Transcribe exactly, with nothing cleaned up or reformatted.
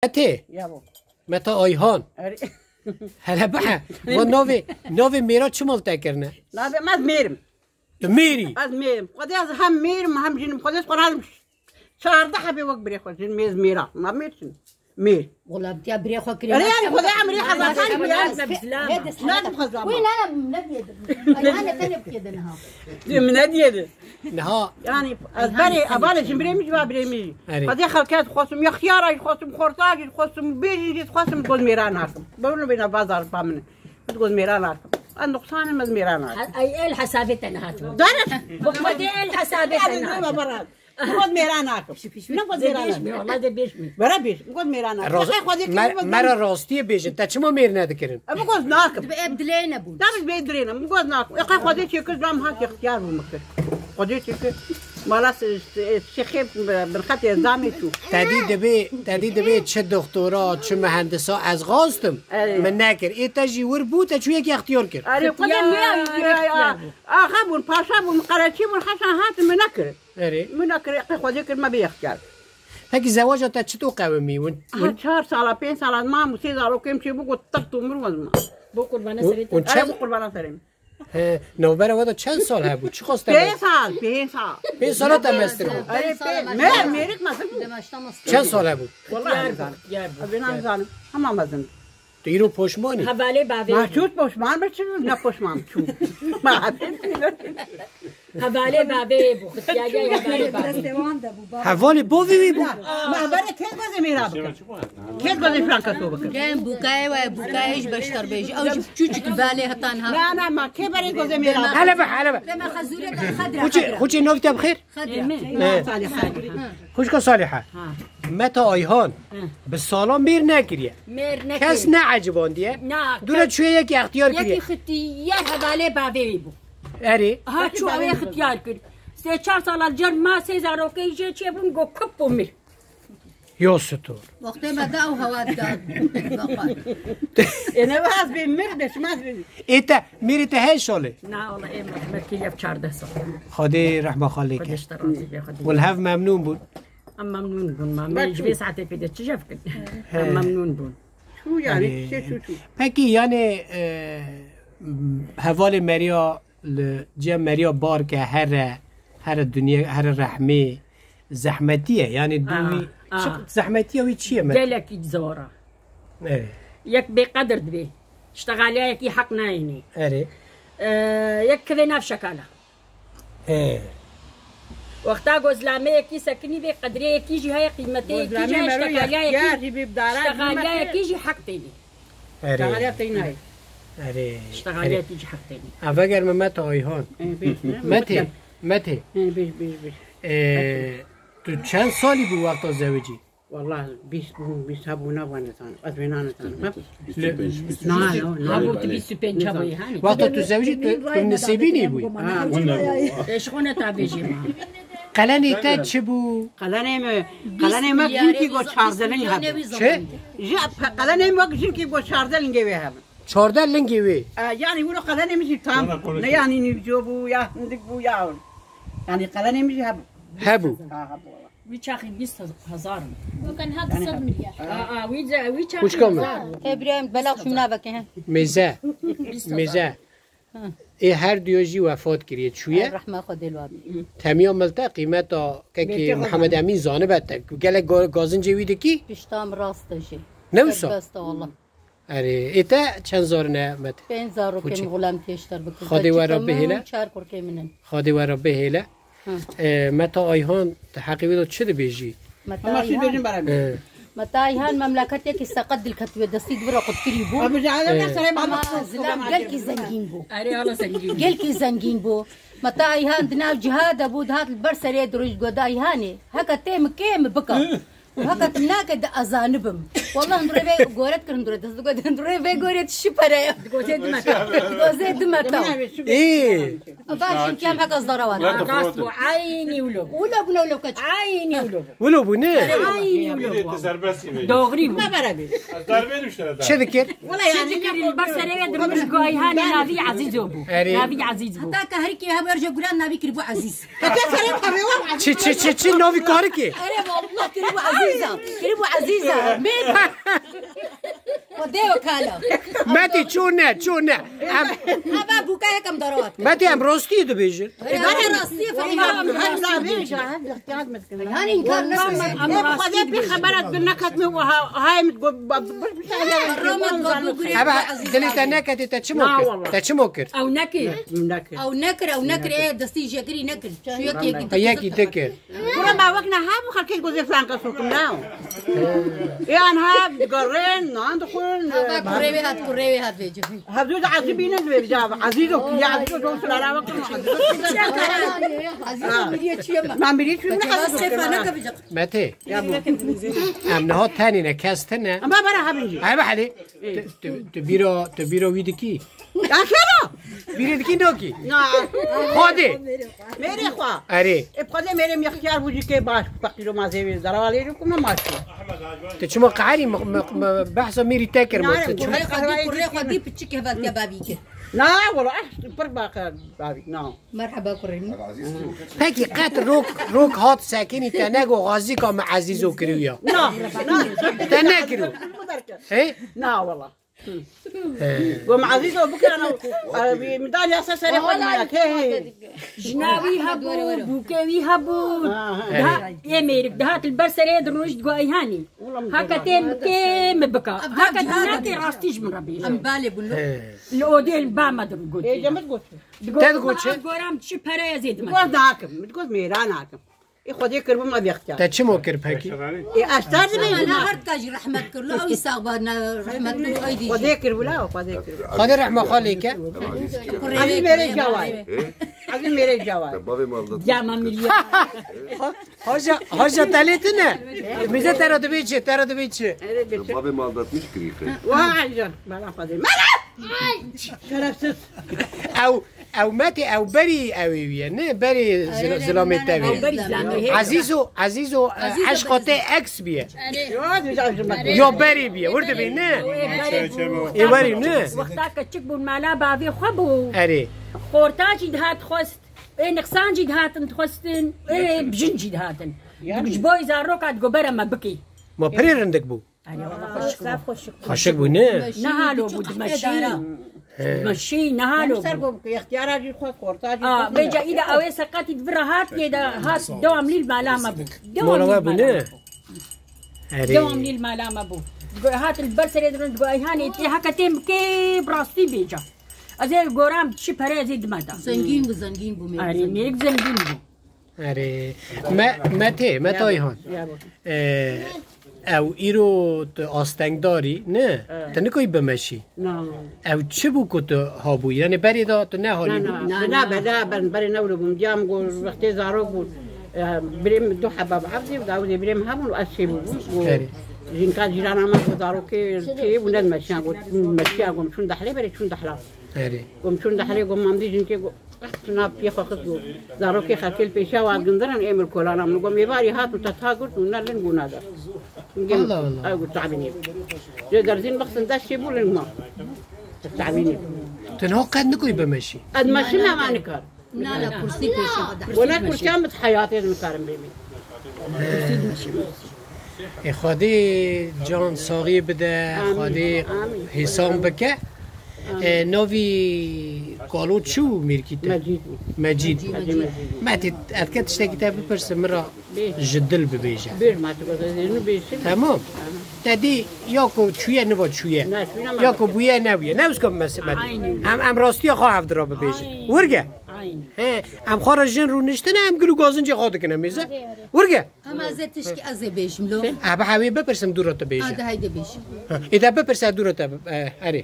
Mete. Yabo. Mete Ayhan. Erê. Hele bihe. Va navê, navê mêra çima li te kirine? Navê me ez mêrim. Tu mêrî? Ez mêrim. Xwedê ez hem mêrim hem jinim. Xwedê ez xwe nadim çardeh hebê wek birê xwe. Jin mêz mêra. Ma mêr çin. Mêr. Wala tiya birê xwe kirê. Erê yani Xwedê emrê hezatan bû yani. Nadim xwezama. Wê nana ne diye. Ay, hane te ne bikê de niha. Min ne diye de. Niha. Yani ez berê, evalê jin birê min jî va birê min jî. Erê. Xwedê xelkê ez xwestim ya xiyara jî xwestim, xorta jî xwestim, bêjin jî xwestim, goz mêra nakim. Bawno bêna bazar pa min. Goz mêra nakim. Ez nuqsanim ez mêra nakim. Ay el hesabê te nihat. Dare. Bu Xwedê el hesabê te nihat. Goz mêra nakim. Ne goz mêra nakim. Wala de bêjme. Bera bêj, goz mêra nakim. Roz-, Xwedê me-, kir, goz mera rastiyê bêjin, te çima mêr nedikirin? Em goz nakim. Dibe ev dilê nebûn. Tabii bê dilê ne, goz nakim. Eqe Xwedê çêkir, ram hak ixtiyar bû mikir. Xwedê çêkir. Mala se-, se-, şêxê birxetê zamê çû. Te dî dibê, te dî dibê çi doktora, çi mühendisa ez xwastim. Erê. Min nekir. Ê te jî wir bû, te çûyekî extiyar kir. Erê, Xwedê me ya, ya, ya. Axa bûn, paşa bûn, qereçî bûn, heşan hatin min nekir. Erê. Min nekir, qey Xwedê kir me bê extiyar. Pekî zewaja te çito qewimî? Win, ha, win çar sala, pênc sala mam û sê zarokêm çêbû, got, tir tu mir wez ma. Bo qurbana serê te. Erê, bo qurbana serê min. He, navbera we de çend sal hebû? Çiqas te mest? Pênc sal, pênc sal. Pênc sala te mest kiribû? Erê, pê-, me, mêrik mezin bû. Çend sal hebû? Wallahî nizanim. Ez ê nizanim. Hema mezin. Tu îro poşman î? Hevalê bavê. Ma çût poşman be çi? Ne poşman çû. Ma Hevalê bavê bû. Xitiyagay hevalê bavê. Hevalê bavê wî bû? Ma berê kê gozê mêra bikir? Kê gozê franka to bikir? Gem bûkayê we, bûkayê ji beştar bêjî. Ew ji çûçik valê hetan ha. Na, na, ma kê berê gozê mêra bikir? Hele be, hele be. Dema xezûre de xedra, xedra. Xûçê, xûçê navî te bi xêr? Xedra. He. Salih, Salih. Xwişka Salîhe. Ha. Meta Ayhan. Hı. Bi salan mêr nekiriye. Mêr nekiriye. Kes ne ecibandiye. Na, dûre kes çûye yekî extiyar kiriye. Yekî xitiyar hevalê bavê wî bû. Erê. Ha, çû ew ê xitiyar kir. Sê çar sala cer ma sê zarokê jê çêbûn, go kup û mir. Yo sitor. Wextê me da ew hewa da. Ê ne ez bê mir de, şima ez bê. Ê te, mêrê te hey şalê? Na, wala ê me, me kiriye çardeh sal. Xwedê rehma xalê ke. Xwedê ji te razî be, Xwedê. Wal hev memnûn bûn. Em memnûn bûn, ma me ji vê saetê pê de çi jev kir? He. Em memnûn bûn. Çû yani, erê, şey çû çû. Pekî yani, e, hevalê meriya li cem meriya bar ke here, here dinya, here rehmê, zehmetî ye. Yani dû wî, ah, çi zehmetî ye wî çi ye me? Gelekî zor e. Evet. Yek bêqedir dibê. Ştegaliyayekî heq nayênê. Erê. Ee, yek kivê nav şekala. He. Wexta gozlameyekî sekinî vê qedreyekî jî heye, qîmeteyekî jî heye, ştegaliyayekî, ştegaliyayekî jî heq tênê. Erê. Ştegaliyayekî jî heq tênê. Ev eger me Mete Ayhan. Ê, bêj, ne? Mete, Mete. Ê, bêj, bêj, bêj. Ê, tu çend salî bû wexta zewicî? Wallahî bîst bû, bîst hebû, nava nizanim. Ez wê nanizanim. Bîst û pênc, bîst û pênc. Na, na, na. Hebû tu bîst û pênc hebûyî, hani? Wexta tu zewicî tu, tu nisêbînî bûyî? Ha, wina bû. Ê, ji xwe ne ta bêjê ma. Qelenê te çi bû? Qelenê me, qelenê me jinkî go çardeling hebû. Çi? Ji, pe-, qelenê me jinkî go çardelingê wê hebin. Çardeh lingê wê? E, yani wilo qelenê min jî tam. Ne yani nîvco bû, ya hindik bû, ya. Yani qelenê min jî hebû. Hebû. Ha, hebû. Wî çaxî bîst hezar in. Weke niha du sed milyar. A, a, wî ce-, wî çaxî hezar in. He, birayê min, bela xwe min naveke, he. Mêze. Mêze. Ê her duyo jî wefat kiriye, çûye. Rehma Xwedê li wa bî. Temiya milte qîmeta kekê Mihemed Emîn zanibe te. Gelek ga-, gazincê wî dikî? Pişta min rast e jî. Ne wisa? Serbest e wala. Erê, ê te çend zarine Mete? Pênc zarokê min xulam pêşter bikin. Xwedê we re bihêle. Çar kurkê min in. Xwedê we re bihêle. Hı. E, Meta Ayhan, te heqê wê de çi dibêjî? Meta Ayhan. He. Meta Ayhan memleketeke seqet dilketiye, destî di vir re qutkirî bû. Ama zilam gelkî zengîn bû. Erê, hala zengîn bû. Gelkî zengîn bû. Meta Ayhan di nav cihada bû, dihat li ber serê dirûj, got, Ayhanê, heke tê min kê min bike. Û heke tu nake de ezanibim. Wallah, hindurê vê goret kirin, hindurê dest digot, hindurê vê goret şi pere ye. Gozê dimeta. Gozê dimeta. Ê. Ava jin kem hek ez dara wan. Rast bu, aynî wilo bu. Wilo bu, wilo kaç. Aynî wilo bu. Wilo bu ne? Aynî wilo bu. Serbest yemeği. Doğru bu. Ne beraber? Darbe düştü. Çi dikir? Çi dikir? Li ber serê wê dirûj goyhanê navî Ezîz bû. Erê. Navî Ezîz bû. Heta ka herkê heber ji guran navî kiribû Ezîz. Çi, çi, çi, çi, navî karikê? Erê, wallah, kiribû Ezîza. Kiribû Ezîza. Min. Xwedê wekala. Metê, ço ne, ço ne. Em Ava bûka yekem darawat. Metê, em rastiyê dibêjin. Erê, erê, rastiyê ferî. Hem nabêje, hem ihtiyar me dikin. Yani inkar nakin. Em rastiyê dibêjin. Xebera tu neketme, ha, hay min got, ba, ba, ba, Eva, dilê te neketê, te çimo kir? Na, wallah. Te çimo kir? Ew nekir. Nekir. Ew nekir, ew nekir, ê destî jekirî nekir. Şu yekî yekî. Yekî te kir. Kura me wek niha bû xelkê gozê filan kes sokim, na. Ê anha digerin, nan dixwin. Bak, kurê wê hat, kurê wê hat vêcî. Hevdû de Ezî bînin divê bica. Ezîz o, ya Ezîz o, dost lara wek. Ezîz o, miliyetçiye mi? Ben miliyetçiyim, ne Ezîz o. Metê. Ya bu. Em niha tenê ne, kes tune. Ama bera hebin jî. Ay be helê. Tu, tu, tu bîra, tu bîra wî dikî? Ya kero? Bîrê dikî nakî? Na. Xwedê. Mêrê xwe. Erê. E, xwedê mêrê min ixtiyar bû jî kê baş, feqîr û mazê wê zeralê kum ne maşî. Tu çima qeherî mi, mi, mi behsa mêrî te kir, mi? Na, tu çima? Kurê xwe dî, kurê xwe dî piçik hevaltiya bavî kir. Na, wala, eh, pir baqe bavî, na. Merhaba kurê min. Pekî qet rok, rok hat sekinî te nego xazîka me Ezîzo kiriya? Na, na. Te nekiriyo? He? Na, wala. He. Gom Ezîzo bikirana, e, medalya ser serê xwe dîna. He, he. Jina wî hebû, bûkê wî hebû. Ha, ha. Daha, ê mêrik, dihat li ber serê dirûj digo eyhanî. Haka tê min kê min bika. Haka tê min kê rastî ji min re bêje. Em balê bûn. He. Li odê li ba me digot. Ê, cemit got. Digot, te digot çi? Goram çi pere ez ê dime. Digot nakim, digot mêra nakim. Ê, Xwedê kir bû me bêxtiya. Te çimo kir pekî? Ê, ez ter dibê. Ana her ka jî rehmet kir. Lo ew î sax ba, ne rehmet kir, ew dî jî. Xwedê kir bû la, Xwedê kir. Xwedê rehma xwe lê ke. Ezîz mêrê caway. Ezîz mêrê caway. Te bavê me aldat. Ya me milyon. Hoca, hoca te lê tune. Bize te re dibê çi, te re dibê çi? Te bavê me aldatmış kirî xê. Vay can, bela Xwedê. Mera! Şerefsiz. Ew, ew metê, ew berî ew ê wî ye, ne? Berî zila-, zilamê te wê. Ew berî zilamê hê. Ezîzo, Ezîzo, eşqa te eks bîye. Yo, güzel, güzel. Yo berî bîye, wir dibê, ne? Ê berî bû. Ê berî, ne? Wexta keçik bûn mala bavê xwe bû. Erê. Xorta jî dihat xwest. Ê nixsan jî dihatin dixwestin, ê bijin jî dihatin. Ji bo zaroka digo bere me bikî. Ma pirê rindik bû. Erê, wala xweşik bû. Xweşik bû, ne? Nehalo bû, dimeşî. He. Dimeşî, nehalo bû. Ser go ixtiyara jî xwe xorta jî. A, xwe vêca îda ew ê seqetî di vira hat, yê de hat, dewamlî li mala me bû. Mala we bû, ne? Erê. Dewamlî li mala me bû. Digo, hat li ber serê dirin, digo, eyhanê tê heke têm bikê bi rastî bêca. Ez ê goram çi pere ez ê dime da. Zengîn bû, zengîn bû mêrik. Erê, mêrik zengîn bû. Erê, me, me tê, me tayhan. Ya bo. Ee, ew îro tu astengdarî, ne? Evet. Tu nikoyî bimeşî. Na. Ew çi bû ku tu habû? Yani berê de tu nehanî bû? Na, na, na, na, be, na, ben, berê ne wilo bûm. Diyam go wextê zarok bû. Ee, birêm du heba bi evdê, dawidê birêm hebûn û ez çê bûbûm. Erê. Jinka cîrana me ku zarokê çê bû, ne dimeşiyan, go, meşiyan, go, çûn dehlê, berê çûn dehla. Erê. Go, çûn dehlê, go, mamdî jinkê, go, Tuna piyê xwe xist û zarokê xelkê li pêşiya wan gindirin, ê min kolana min got, mêvarî hat û te ta girt û ne ling û ne der. Allah Allah. Ew got, "Tabînê." Jê derzîn bixistin dest çê bû ling ma. Tabînê. Tu niha qet nikoyî bimeşî? Ez meşim ne ma nikar. Na, na, kursî pêşiya xwe de. Wele kursiya min heyatê nikarim bêmî. Ê Xwedê can saxiyê bide, Amîn. Xwedê Amîn. Hêsan bike. Amîn. E, navî kalo çi bû mêrkî te? Mecîd bû. Mecîd. Mecîd, Mecîd. Metê, ez dike tiştekî te bipirsim, min re Bê. Ji dil bibêje. Bêr ma tu bêje, bêjin. Temam. Aha. Te dî ya ku çûye niva çûye. Ne, çûye ne. Ya ku bûye nebûye. Ne wisa mes-, met-, Aynen. Em, em rastiya xwe hevdira bibêjin. Aynen. Wirge. Aynen. He, em xwe re jin rûniştine, em gul û gazincê xwe dikine mêze. Erê, erê. Wirge. Ama ez ê tişkî ez ê bêjim lo. Ebe hewê bipirsim dûra te bêje. Hadi haydi bêjim. Ha, ê de bipirse dûra te bi-, e, erê.